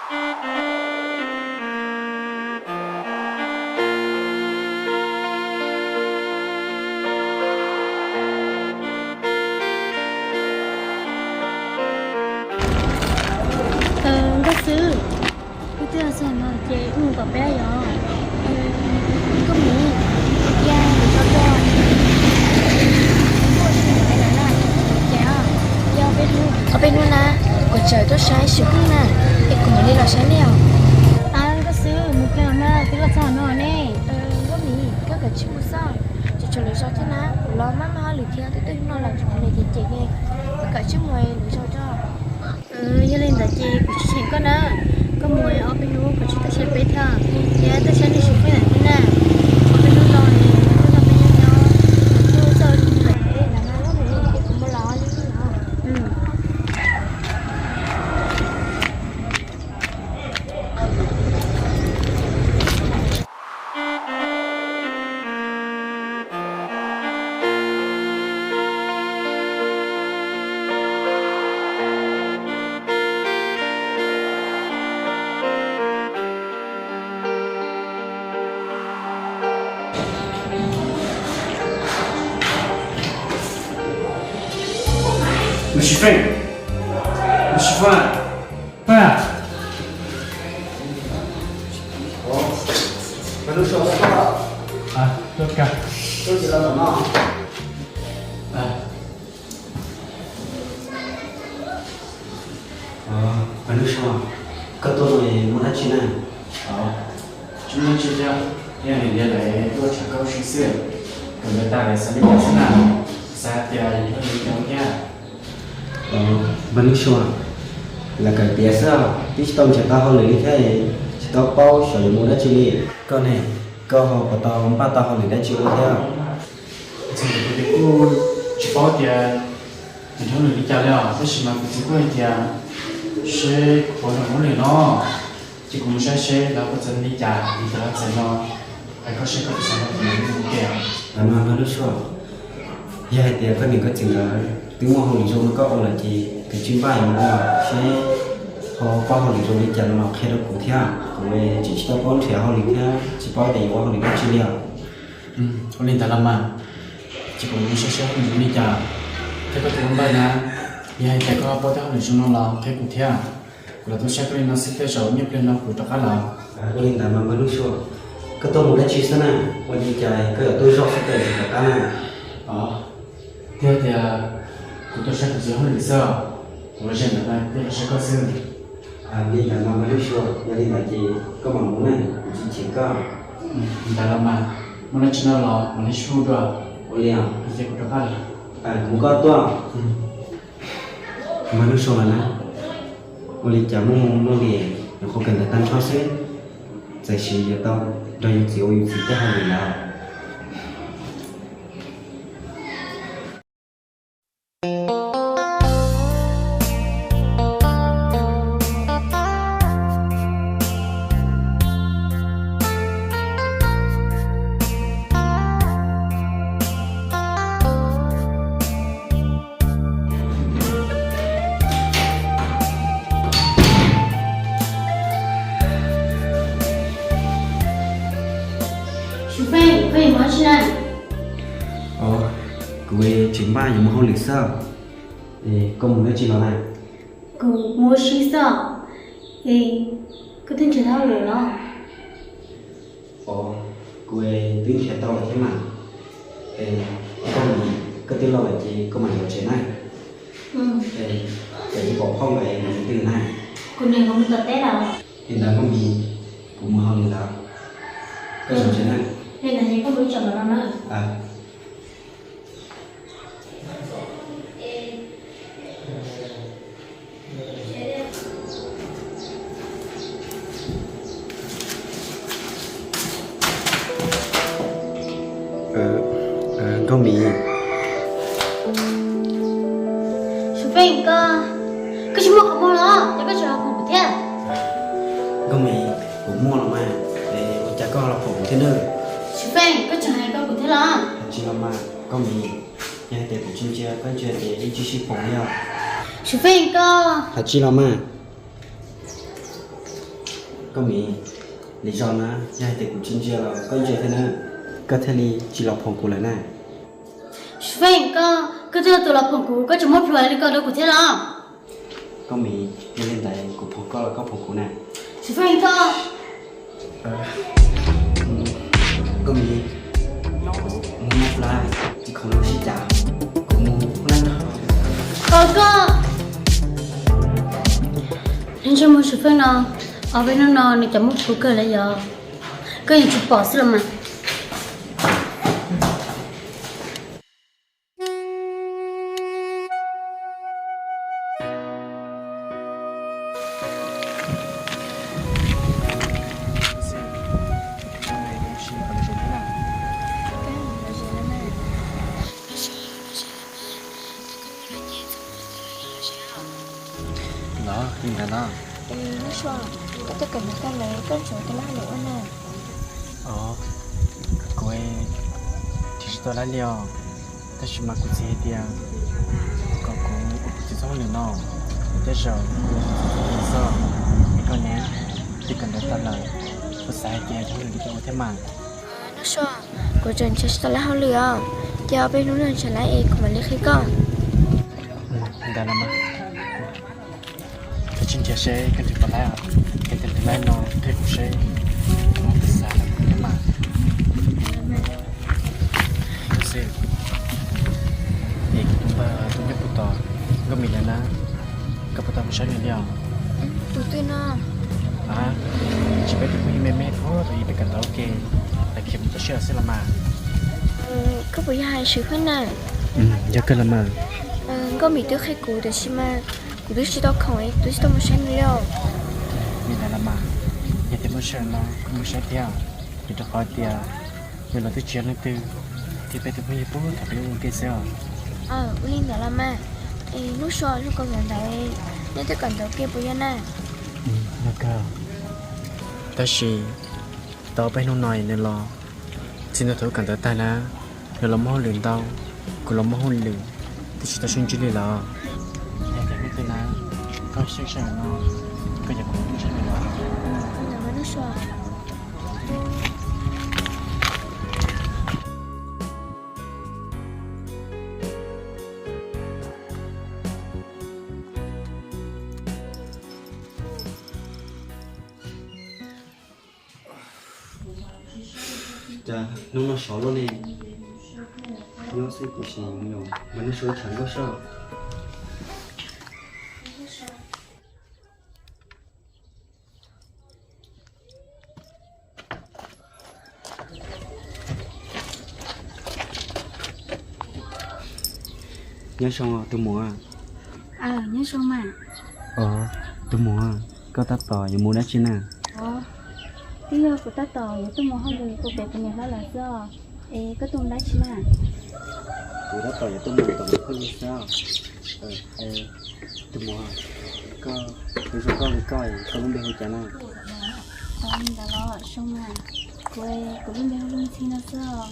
Nkauj Xwb, wb twb los txog no ces wb mus tom peb yom. Nkauj Mim, cia lwm zaus tso. Ces ob peb hnub na, kuv tseem tuaj saib Xyov Pheej na, es kuv mam li los saib nej os. Nkauj Xwb, mus kiag los mas, twb los txog no ne. Nkauj Mim, koj kav tsij mus xwb, tseem tshuav lwm zaus thiab na, kuv los maj maj hauj lwm thiab, twb twb hnub no los tseem mus ces ces ne, koj kav tsij mus lwm zaus tso. Yog li ntawd ces kuv tsis cheem koj na, koj mus ob peb hnub kuv tsis tuaj saib peb thiab, thiab tuaj saib nej Xyov Pheej lawm thiab na. Ob peb hnub no es kuj tau peb nyob nyob, kuv kuj txawj li lawm. Kuv mus los li no. Mus Xyov Pheej, Mus Xyov Pheej, Pheej. Tuaj kawg. Pab Nuj Sua, koj tuaj no muaj dab tsi na? Tsis muaj dab tsi thiab, yog hais tias lawv tuaj tshav koj ua si xwb, kom lawv tas lawv xav li cas xwb na, xav tias yus yog li cas thiab. Pab Nuj Sua, lawv kawm tiav xwb, twb tsis tau nrhiav tau hauj lwm li thiab, tsis tau paub xyov yuav mus dab tsi li. Koj ne, koj ho puas tau npaj tau hauj lwm dab tsi ua thiab? Txog ntawm kuv ces kuj tsis paub tias nrhiav hauj lwm li cas li os, tab sis mas kuv txiv kuj hais tias seb kuv puas nrhiav hauj lwm no, ces kuv mus saib seb lawv puas txawv li cas, vim tias lawv txawv no, hais koj seb koj puas xav mus mus ke. Pab Nuj Sua, yog hais tias koj niam koj txiv lawv twb muaj hauj lwm zoo rau koj ua lawm ces koj tsis npaj yuav mus ua seb ho paub hauj lwm zoo li cas no los qhia rau kuv thiab, kuv tseem tsis tau paub nrhiav hauj lwm thiab tsis paub tias yuav ua hauj lwm dab tsi li os. Ua li ntawd los mas, ces kuv mus saib seb hauj lwm zoo li cas, thiab koj tus npawg na, yog hais tias koj paub tej hauj lwm zoo no los qhia kuv thiab. Kuv los tuaj saib koj li no xwb tej zaum ib nyuag pliag no kuv rov qab los. Ua li ntawd mas Pab Nuj Sua, koj tuaj mus dab tsi xwb na? Ua li cas koj yuav tuaj zoj xwb koj yuav tsis rov qab na? Os, twb tias kuv tuaj saib kuv txiv hauj lwm xwb os, kuv los ze ntawm no tuaj saib koj xwb. Li ntawd mas Pab Nuj Sua, yog li ntawd ces koj mam mus na, kuv tsis cheem koj. Ntawd los mas, muaj dab tsi no los mam li sib hu dua. Ua li os, ces kuv rov qab los. Mus koj tuaj. Pab Nuj Sua los na, ua li cas muaj muaj li, nyuam qhuav kawm ntawv tag nrho xwb, txawm sis yuav tau nrog yus txiv ua yus txiv tej hauj lwm lawm. Xyov Feej, koj yuav mus dab tsi na? Os, kuv tsis npaj yuav mus hauj lwm xwb. Koj mus dab tsi los na? Kuv mus ua si xwb. Es koj twb nrhiav tau hauj lwm los? Os, kuv twb nrhiav tau lawm thiab mas. Koj mus, koj twb los lawm ces koj mam li los tsev na. Ces ib pom phauj lawv mus twg na? Kuv niam nkawd mus tom teb lawm. Li ntawd Nkauj Mim, kuv mus hauj lwm lawm, koj los tsev na. Li ntawd ces koj mus ib tsam los no na. Nkauj Mim. Xyov Feej, koj, koj tsis muaj qhov muag los cas koj tseem los phom kuv thiab? Nkauj Mim, kuv muaj los mas, es ua cas koj los phom kuv thiab na? Xyov Feej, koj tseem hais rau kuv thiab los? Hais tsis los mas Nkauj Mim, yog hais tias kuv tsis ntsia koj ntsia ces yeej tsis sib phom li os. Xyov Feej, koj, hais tsis los mas. Koj Mim, li zoo na, yog hais tias kuv tsis ntsia los koj ntsia thiab na, koj thiaj li tsis los phoom kuv lawm na. Xiv Feej, koj, koj twb yog tus los phoom kuv, koj tseem muab plhus li ko rau kuv thiab los? Koj Mim, yog li ntawd kuv phoom koj los koj phoom kuv na? Xiv Feej, koj. Koj Mim, kuv mus plab, tsis khoom los sib cav, kuv mus na. Koj, koj. Ntsej muag Xiv Feej no, ob peb hnub no nws cov muaj plhus kawg li yog, koj yeej tsis pom xwb los mas. Los li ntawd los? Hnub Sua, koj tuaj kawm ntawv tag lawm koj tseem ua lab lawm ua na? Os, kuv tsis tau lab li os, tab sis mas kuv txiv hais tias kom kuv ua kuv txiv txoj hauj lwm no, es tej zaum kuv ua kuv txiv txoj hauj lwm xwb. Es koj ne, twb kawm ntawv tag lawm, kuv xav hais tias yog hauj lwm li koj ua thiab mas. Hnub Sua, kuv tseem nrhiav tsis tau lab hauj lwm os, ces ob peb hnub no nrhiav lab es kuv mam li qhia koj. Ntawd los mas. Koj tsis nrhiav seb koj nrhiav puas laib os, koj nrhiav laib no qhia kuv seb kuv muaj peev xwm los kuv thiab mas. Xwb, es kuv tus npawg tus nyob puag tom Nkauj Mim lawm na, koj puas tau mus saib nws li os? Tus twg no? A, tsis, peb tus phooj ywg me me puag thaum ub peb kawm ntawv ua ke, lawv khiav mus toj siab lawm xwb los mas. Koj puas yog hais Xiv Feej na? Yog kawg los mas. Nkauj Mim twb qhia kuv tiam sis mas kuv twb tsis tau khoom es kuv twb tsis tau mus saib nws li os. Li ntawd los mas, yog tias muaj sij hawm no koj mus saib thiab, vim rau qhov tias nws los twb tsis yog leej twg, thiab peb tus phooj ywg puag thaum peb ua ke xwb os. Ua li ntawd los mas, es Hnub Sua, zoo kawg ntawd, nej twb kawm ntawv ua ke puas yog na? Tab sis tau peb hnub no nws los, txij no thaum wb kawm ntawv tag na, nws los muaj hauj lwm ntau, kuv los muaj hauj lwm, twb tsis tau sib ntsib li lawm. Yog tias hnub twg na koj saib sij hawm no, koj yuav kuv mus saib nws los. Hnub Sua. Cas hnub no sov luaj ne, nyob xwb kuv sim mus yos mas hnub sua ib tshav nkauj soj. Nyob zoo tus muam. Nyob zoo mas. Os, tus muam, koj tab tom yuav mus dab tsi na? Os, twb yog kuv tab tom yuav tuaj mus hauj lwm ua pem kuv niam hlob lawv xwb os. Es koj tuaj mus dab tsi na? Kuv tab tom yuav tuaj mus tom kuv phooj ywg xwb os. Tus muam, koj, kuv zoo nkauj li koj, koj lub npe hu cas na? Ntawd los zoo mas, kuv, kuv lub npe hu Luj Ntxhi no xwb os.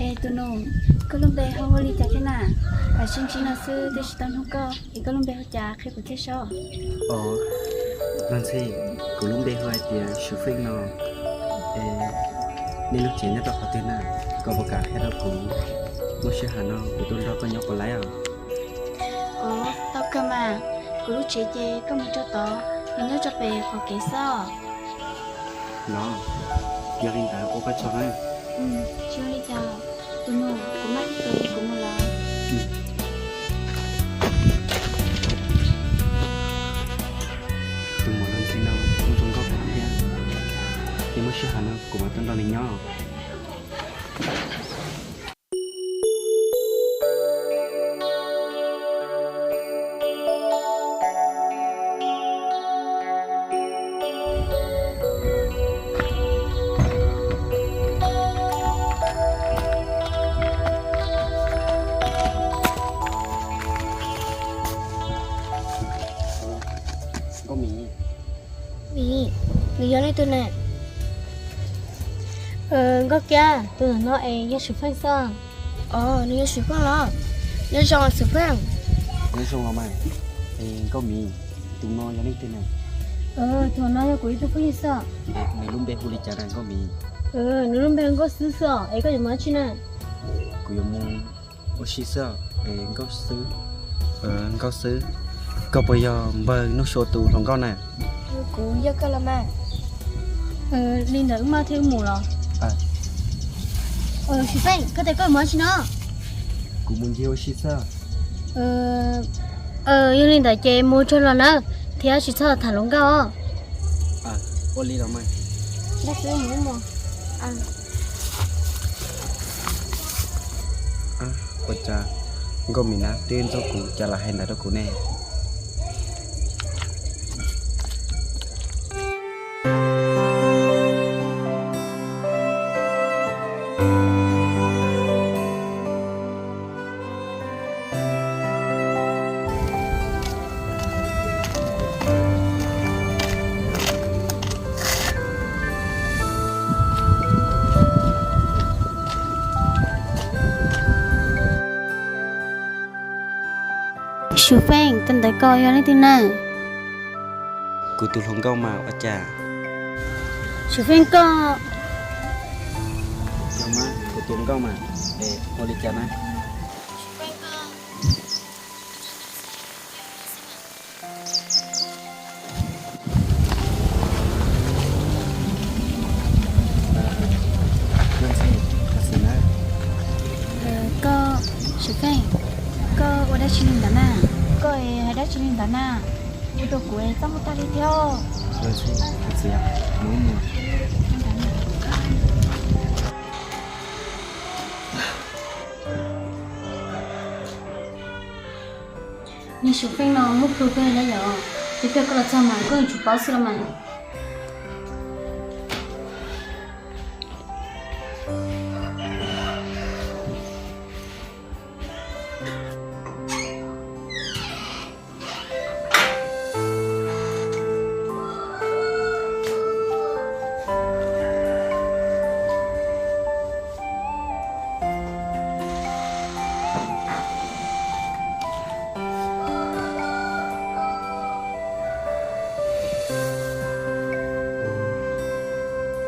Es tus nus, koj lub npe hu ua li cas thiab na? Lam sib ntsib no xwb twb tsis tau nug koj, es koj lub npe hu cas qhia kuv thiab saib. Os, Luj Ntxhi, kuv lub npe hu hais tias Xwm Feej no. Es nej lub tsev nyob rau qhov twg na? Koj puas kam qhia rau kuv, muaj sij hawm no kuv tuaj nrog koj nyob puas laib os? Os, tau kawg mas, kuv lub tsev ces koj mus rau tod, nws nyob rau pem qaum kev xwb os. Los, yog li ntawd ua koj tsaug na. Tsis ua li cas, tus nus, kuv maj ib tus kuv mus lawm. Tus muam Luj Ntxhi no kuj zoo nkauj kawg thiab, ces muaj sij hawm no kuv mam tuaj nrog nws nyob. Nkauj Mim, nws yog leej twg na? Nkauj Kiab, tus ntawm no es yog Xwm Feej xwb. Os, nws yog Xwm Feej los? Nyob zoo Xwm Feej. Nyob zoo los mas. Es Nkauj Mim, tus no yog leej twg na? Thaum no yog kuv ib tug phooj ywg xwb. Nws lub npe hu li cas na Nkauj Mim? Nws lub npe Nkauj Xwb xwb os. Es koj yuav mus dab tsi na? Kuv yuav mus ua si xwb. Nkauj Xwb, Nkauj Xwb, koj puas yog npawg Nuj Sua tus hluas nkauj na? Kuv yog kawg los mas. Li ntawd wb maj thiab wb mus los? Xu Feej, koj tias koj mus dab tsi no? Kuv mus ncig ua si xwb. Yog li ntawd ces mus tsuag los na, thiab tsis txhob tham hluas nkauj os. Ua li los mas. Ua cas Nkauj Mim na twb ntxub kuv cas lam hais ntawd rau kuv ne? Xu Feej, tus ntawd koj yog leej twg na? Kuv tus hluas nkauj mas ua cas? Xu Feej koj. Kuv tus hluas nkauj mas, ua li cas na? Koj, Xu Feej, koj ua dab tsi li ntawd na? Koj hais dab tsi li ntawd na? Ua rau kuv txaj muag tag li thiab. Niag Xu Feej no muaj plhu kawg na yom, ib pliag koj los txog mas koj yeej tsis paub xwb los mas.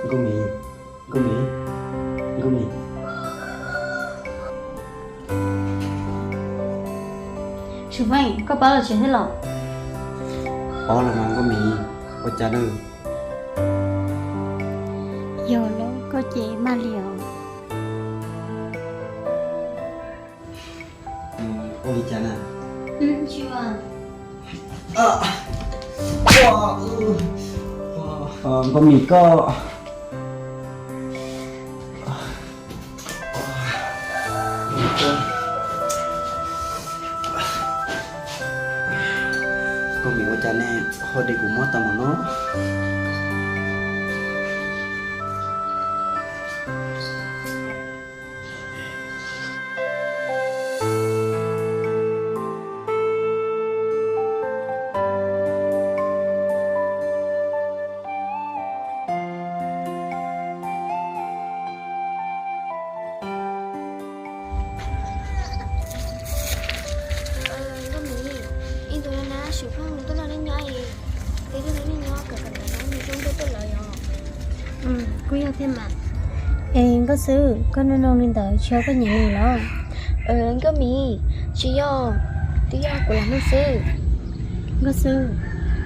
Nkauj Mim, Nkauj Mim, Nkauj Mim. Xu Feej, koj paub los tsev thiab los? Paub los mas Nkauj Mim, ua cas na? Yog los koj ces maj li os. Ua li cas na? Tsis ua. Nkauj Mim koj. Nkauj Mim ua cas ne, ho de kuv mob tau mus no. Nkauj Mim, ib ntus no na Xu Feej tuaj nrog nej nyob es, es tuaj nrog nej nyob kom kam ntawd nws zoo nraug tuaj lawm yom. Kuj yog thiab mas. Es Nkauj Xwb, koj nug nug li ntawd tsis yog koj nyiam nws los? Nkauj Mim, tsis yog, twb yog kuv lam nug xwb. Nkauj Xwb,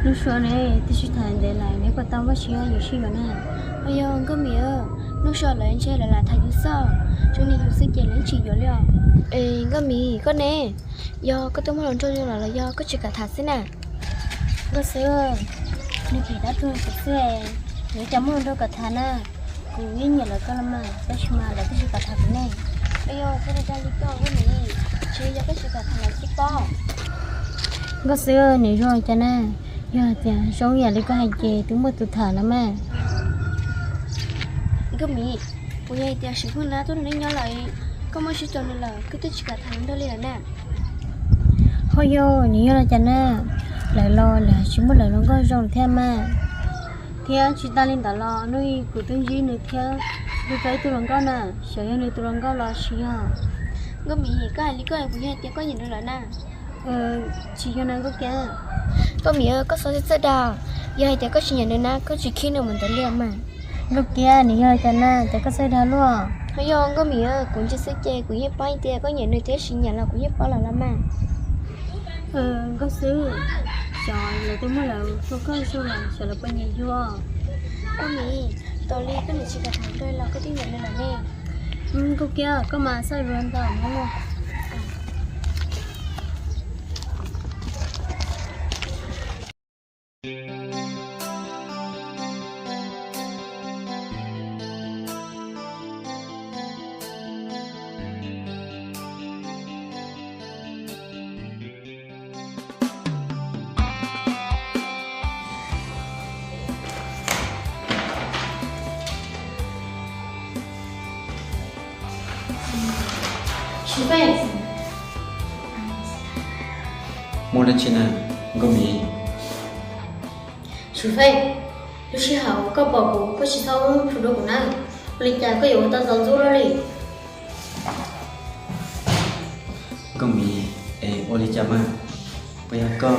Nuj Sua ne, twb tsis tham ntev lawm neb puas tau npaj siab yuav sib yuav na? Yog Nkauj Mim, Nuj Sua lawv ntshe lawv lam tham yus xwb, tsuas niaj yus xwb ces lawv tsis yuav li os. Es Nkauj Mim koj ne, yog koj twb muaj hluas nraug lawm los yog koj tsis kam tham xwb na? Nkauj Xwb, nws phem dab tuag kuv xwb, yuav cas muaj hluas nraug kam tham na. Kuv yeej nyiam lawv koj los mas, tab sis mas lawv twb tsis kam tham kuv ne. Yog koj li koj Nkauj Mim, tsis yog koj tsis kam tham lawv tsis paub. Nkauj Xwb, nws zoo cas na? Yog hais tias zoo ib yam li koj hais ces twb muaj tus tham lawm mas. Nkauj Mim, puas yog hais tias Xu Feej na tuaj nrog neb nyob lawm, koj muaj sib tau nws lawm koj twb tsis kam tham nws nrog li lawm na? Ho yog nws yog li cas na, lawv los lawv tsis muaj lawv hluas nkauj zoo thiab mas. Thiab tsis tas li ntawd los hnub ib kuv twb ntsib nws thiab, nws tau ib tug hluas nkauj na, xyov yog nws tus hluas nkauj los tsis yog. Nkauj Mim, koj hais li koj puas yog hais tias koj nyiam nws lawm na? Tsis yog na Nkauj Kiab. Nkauj Mim, koj txhob txhawj txhawj dag, Yog hais tias koj tsis nyiam nws na, koj tsis khib nws mus ntawd li mas. Nkauj Kiab, nws yog cas na, cas koj txawj dag luaj? Ho yog Nkauj Mim, kuv ntsia xwb ces kuv yeej paub tias koj nyiam nws thiab, tsis nyiam los kuv yeej paub los lawm mas. Nkauj Xwb, xyov lawv twb muaj lawv ua koj zoo lawm, xyov lawv puas nyiam yus. Nkauj Mim, tos li koj niam tsis kam tham nrog los koj twb nyiam nws lawm ne. Nkauj Kiab, koj mas xav luag ntau no. Muaj dab tsi na, Nkauj Mim? Xu Feej, lub sij hawm koj pom kuv koj tsis txhob ua plhu rau kuv na, ua li cas koj yuav ua tau ntxov ntxub luaj li? Nkauj Mim, es ua li cas mas? Puas yog koj,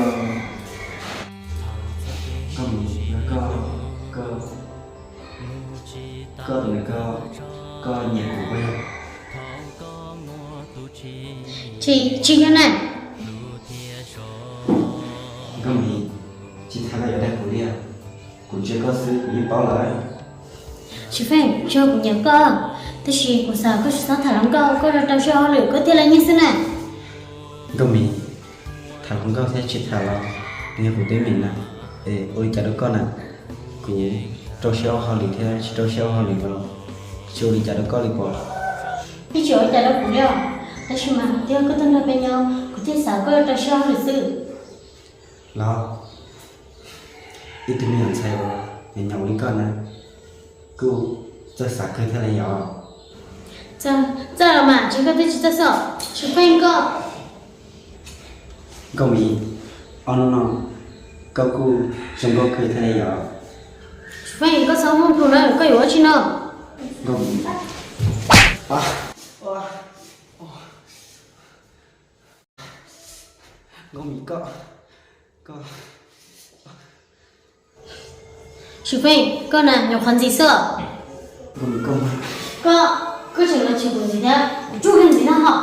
Nkauj Mim, yog koj, koj, koj tus niam, koj, koj nyiam kuv puas yog? Tsis, tsis yog na. Nkauj Mim, tsis tham los yuav dag kuv li os. Kuv ntsia koj xwb kuv yeej paub lawm. Xu Feej, tsis yog kuv nyiam koj, tab sis kuv xav koj tsis txhob tham hluas nkauj, koj rau rau siab ua hauj lwm koj thiaj li nyiaj xwb na. Nkauj Mim, tham hluas nkauj thiab tsis tham los nws yog kuv teeb meem na, es ua li cas rau koj na? Kuv yeej rau siab ua hauj lwm thiab tsis rau siab ua hauj lwm los tsis ua li cas rau koj li pob. Yeej tsis ua li cas rau kuv li os, tab sis mas twb yog koj tuaj nrog peb nyob kuv thiaj xav koj rau siab ua hauj lwm xwb. Los, ib tug me nyuam ntxhais uas nyob nyob li koj na, kuj txawj xav kawg thiab li yom. Txawj los mas, tsis koj twb tsis txawj xwb. Xu Feej koj. Nkauj Mim, ob hnub no koj kuj zoo nkauj kawg thiab li yom. Xu Feej, koj txhob muaj plhu na, koj yuav ua tsi no? Nkauj Mim, Nkauj Mim koj, koj. Xu Feej, koj na nyuam qhuav ntxiv xwb. Nkauj Mim koj, koj, koj tseem los tsis pom ntxiv thiab, kuv tsuj koj ntxiv no hos.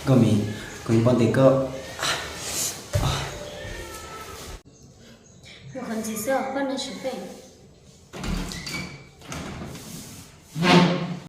Nkauj Mim, kuv yeej paub tias koj. Nyuam qhuav ntxiv xwb koj na Xu Feej.